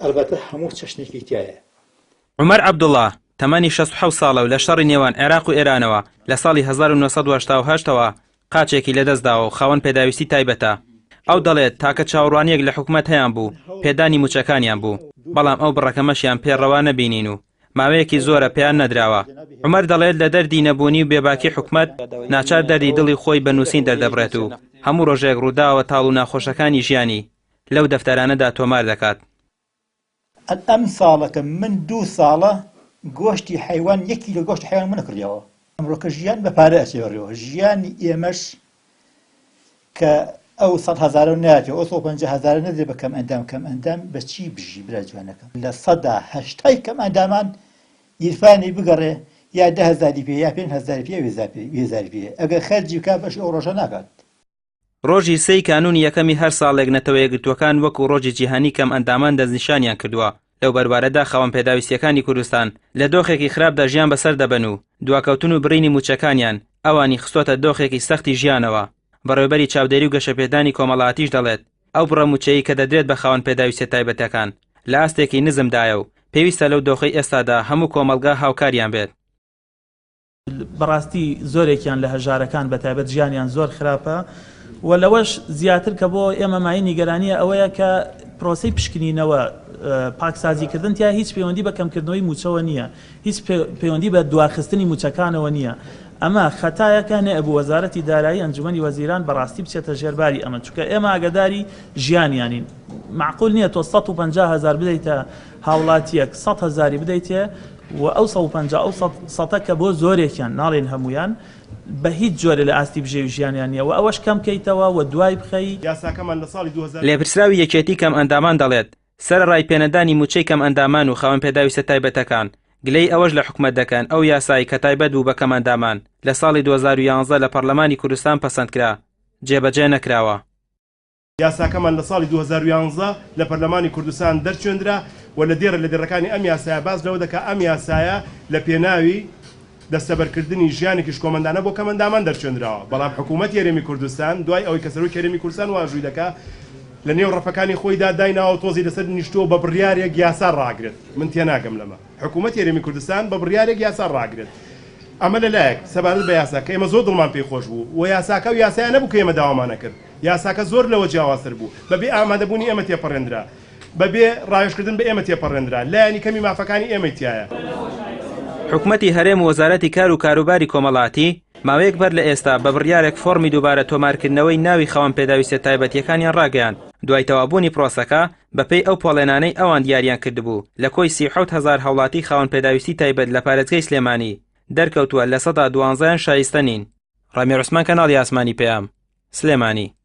ئەلبەتە هەموو چەشنێکی تیایە. عومەر عەبدوڵا، تەمەنی 67 ساڵە و لە شەڕی نێوان عێراق و ئێرانەوە لە ساڵی 1988 ەوە قاچێکی لەدەستداوە و خاوەن پێداویستی تایبەتە. ئەو دەڵێت، تاکە چاوەڕوانییەک لە حکومەت هەیانبوو پێدانی مووچەکانیان بوو، بەڵام ئەو بڕە کەمەشیان پێ ڕەوا نەبینین و ماوەیەکی زۆرە پێیان نەدراوە. عومەر دەڵێت لە دەردی نەبوونی و بێباکی حکومەت ناچار دەردی دڵی خۆی بە نووسین دەردەبڕێت و هەموو ڕۆژێک ڕووداوە تاڵ و ناخۆشەکانی ژیانی لەو دەفتەرانەدا تۆمار دەکات. ئەم ساڵەکە من دوو ساڵە گۆشتی حەیوان یەک کیلۆ گۆشتی حەیوانم نەکڕیەوە. ئەمڕۆکە ژیان بە پارە ئەچێ بەڕێوە ژیانی ئێمەش کە ئەو سەد هەزارە ناتێ ئەو 150 هەزارە نەدرێ بە کەم ئەندام کەم ئەندام بە چی بژی برا جوانەکەم 80% کەم ئەندامان گیرفانی بگەڕێ یا 10 هەزاری پێ یا 5 هەزاری پێ وێزاری پێ ئەگەر خەرجی بکا بەش ئەو ڕۆژە ناکات. ڕۆژی سێی کانوونی یەکەمی هەر ساڵێک نەتەوەیەکگرتووەکان وەکو ڕۆژی جیهانی کەمئەندامان دەستنیشانیان کردووە، لەو بەروارەدا خاوەن پێداویستییەکانی کوردستان لە دۆخێکی خراپدا ژیان بەسەر دەبەن و دواکەوتن و بڕینی مووچەکانیان ئەوانی خستۆتە دۆخێکی سەختی ژیانەوە. بەڕێوەبەری چاودێری و گەشەپێدانی کۆمەڵایەتیش دەڵێت، ئەو بڕە مووچەی کە دەدرێت بە خاوەن پێداویستیە تایبەتەکان لە ئاستێکی نزمدایە و پێویستە لەو دۆخەی ئێستادا هەموو کۆمەڵگا هاوکاریان بێت. بەڕاستی زۆرێکیان لە هەژارەکان بەتایبەت ژیانیان زۆر خراپە و لەوەش زیاتر کە بۆ ئێمە مایەی نیگەرانیە ئەوەیە کە پرۆسەی پشکنینەوە پاکسازیکردن تیا هیچ پەیوەندی بە کەمکردنەوەی مووچەوە نییە هیچ پەیوەندی بە دواخستنی مووچەکانەوە نییە ئەمە خەتایەکە نەبوو وەزارەتی دارایی ئەنجومەنی وەزیران بەڕاستی بچێتە ژێرباری ئەمە چونکە ئێمە ئاگاداری ژیانیانین معقول نییە تۆ 150 هەزار بدەیتە هاوڵاتیەک 100 هەزاری بدەیتێ و ئەو 150 ئەو سەد سەتە کە بۆ زۆرێکیان ناڵێین هەموویان بە هیچ جۆرێ لە ئاستی بژێوی ژیانیان نییە و ئەوەش کەم کەیتەوە و دوای بخەی. یاساکەمان لە ساڵی 2000. لێپرسراوی یەکێتی کەمئەندامان دەڵێت، سەرەڕای پێنەدانی مووچەی کەمئەندامان و خاوەن پێداویستە تایبەتەکان، گلەیی ئەوەش لە حکومەت دەکەن ئەو یاسای کە تایبەت بوو بە کەمئەندامان لە ساڵی 2011 لە پەڕلەمانی کوردستان پەسەندکرا، جێبەجێ نەکراوە. یاساکەمان لە ساڵی 2011 لە پەرلەمانی کوردستان دەرچوێندرا و لە دێڕێ لە دێڕەکانی ئەم یاسایە باس لەوە دەکا ئەم یاسایە لە پێناوی دەستەبەرکردنی ژیانێکی شکۆمەندانە بۆ کەمئەندامان دەرچوێندراوە بەڵام حکوومەتی هەرێمی کوردستان دوای ئەوەی کە سەرۆکی هەرێمی کوردستان واژووی دەکا لە نێو ڕەفەکانی خۆیدا دایناوە و تۆزی لەسەر نیشتووە و بە بڕیارێک یاسا ڕاگرێت من تێناگەم لەمە حکوومەتی هەرێمی کوردستان بە بڕیارێک یاسا ڕاگرێت ئەمە لە لایەک سەبارەت بە یاسا کە ئێمە زۆر دڵمان پێی خۆش بوو و یاساکە ئەو یاسایە نەبوو کە ئێمە داوامان ئەکرد یاساکە زۆر لەوە جیاوازتر بوو، بەبێ ئامادەبوونی ئێمە تێپەڕێندرا، بەبێ ڕاوێژکردن بە ئێمە تێپەڕێندرا، لایەنی کەمی مافەکانی ئێمەی تیایە. حکومەتی هەرێم و وەزارەتی کار و کاروباری کۆمەڵاتی، ماوەیەک بەر لە ئێستا بە بڕیارێک فۆڕمی دووبارە تۆمارکردنەوەی ناوی خاوەن پێداویستیە تایبەتییەکانیان ڕاگەیاند، دوای تەواوبوونی پرۆسەکە، بەپێی ئەو پۆڵێنانەی ئەوان دیاریان کردبوو، لە کۆی 37 هەزار هاوڵاتی خاوەن پێداویستی تایبەت لە پارێزگای سلێمانی، دەرکەوتووە لەسەدا دوانزەیان شایستە نین. ڕامی عوسمان کەناڵی ئاسمانی پەیام، سلێمانی.